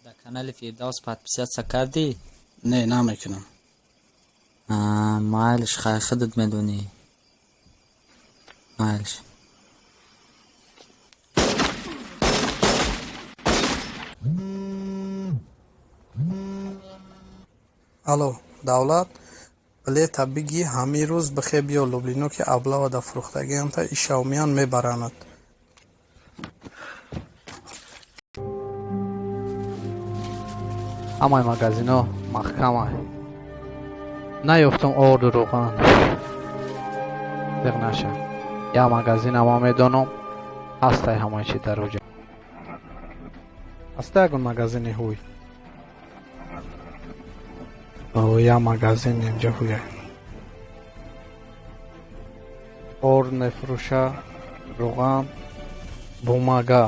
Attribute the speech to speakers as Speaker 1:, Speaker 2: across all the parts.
Speaker 1: Дар канали Фирдавс подписаться кардӣ?
Speaker 2: Не, намекунам.
Speaker 1: Майлиш, хай, худат медонӣ. Майлиш.
Speaker 2: Алло, Давлат, билета бигӣ, ҳамин рӯз бихе биё Люблино, ки облава да фурӯхтагианта ишавмиян мебаранад.
Speaker 3: Ҳамаи магазино маҳкамай. Наёфтум орду рӯған. Диқ наша. Як магазина ман медонам, ҳастай ҳамаи чи дар оҷа.
Speaker 2: Ҳаста ягон магазини ҳуй? О, як магазин инҷа ҳуя.
Speaker 3: Орд мефурӯша, рӯған, бумага.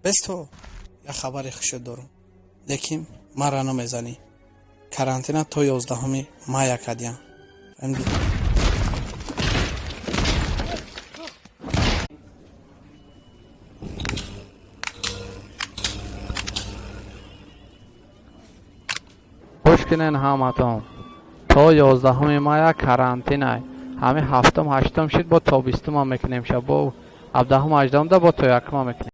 Speaker 2: Бесто, як хабари хушо дорам. Лекин мара намезанӣ. Карантина то 11-уми мая кардиям. Фаҳмидӣ?
Speaker 3: Гӯш кунен ҳаматон. То 11-уми мая карантинай. Ҳамин ҳафтум, ҳаштум шид, бо то 20-ума мекунем ша, бо 17-ум, 18-умда бо то якума мекунем.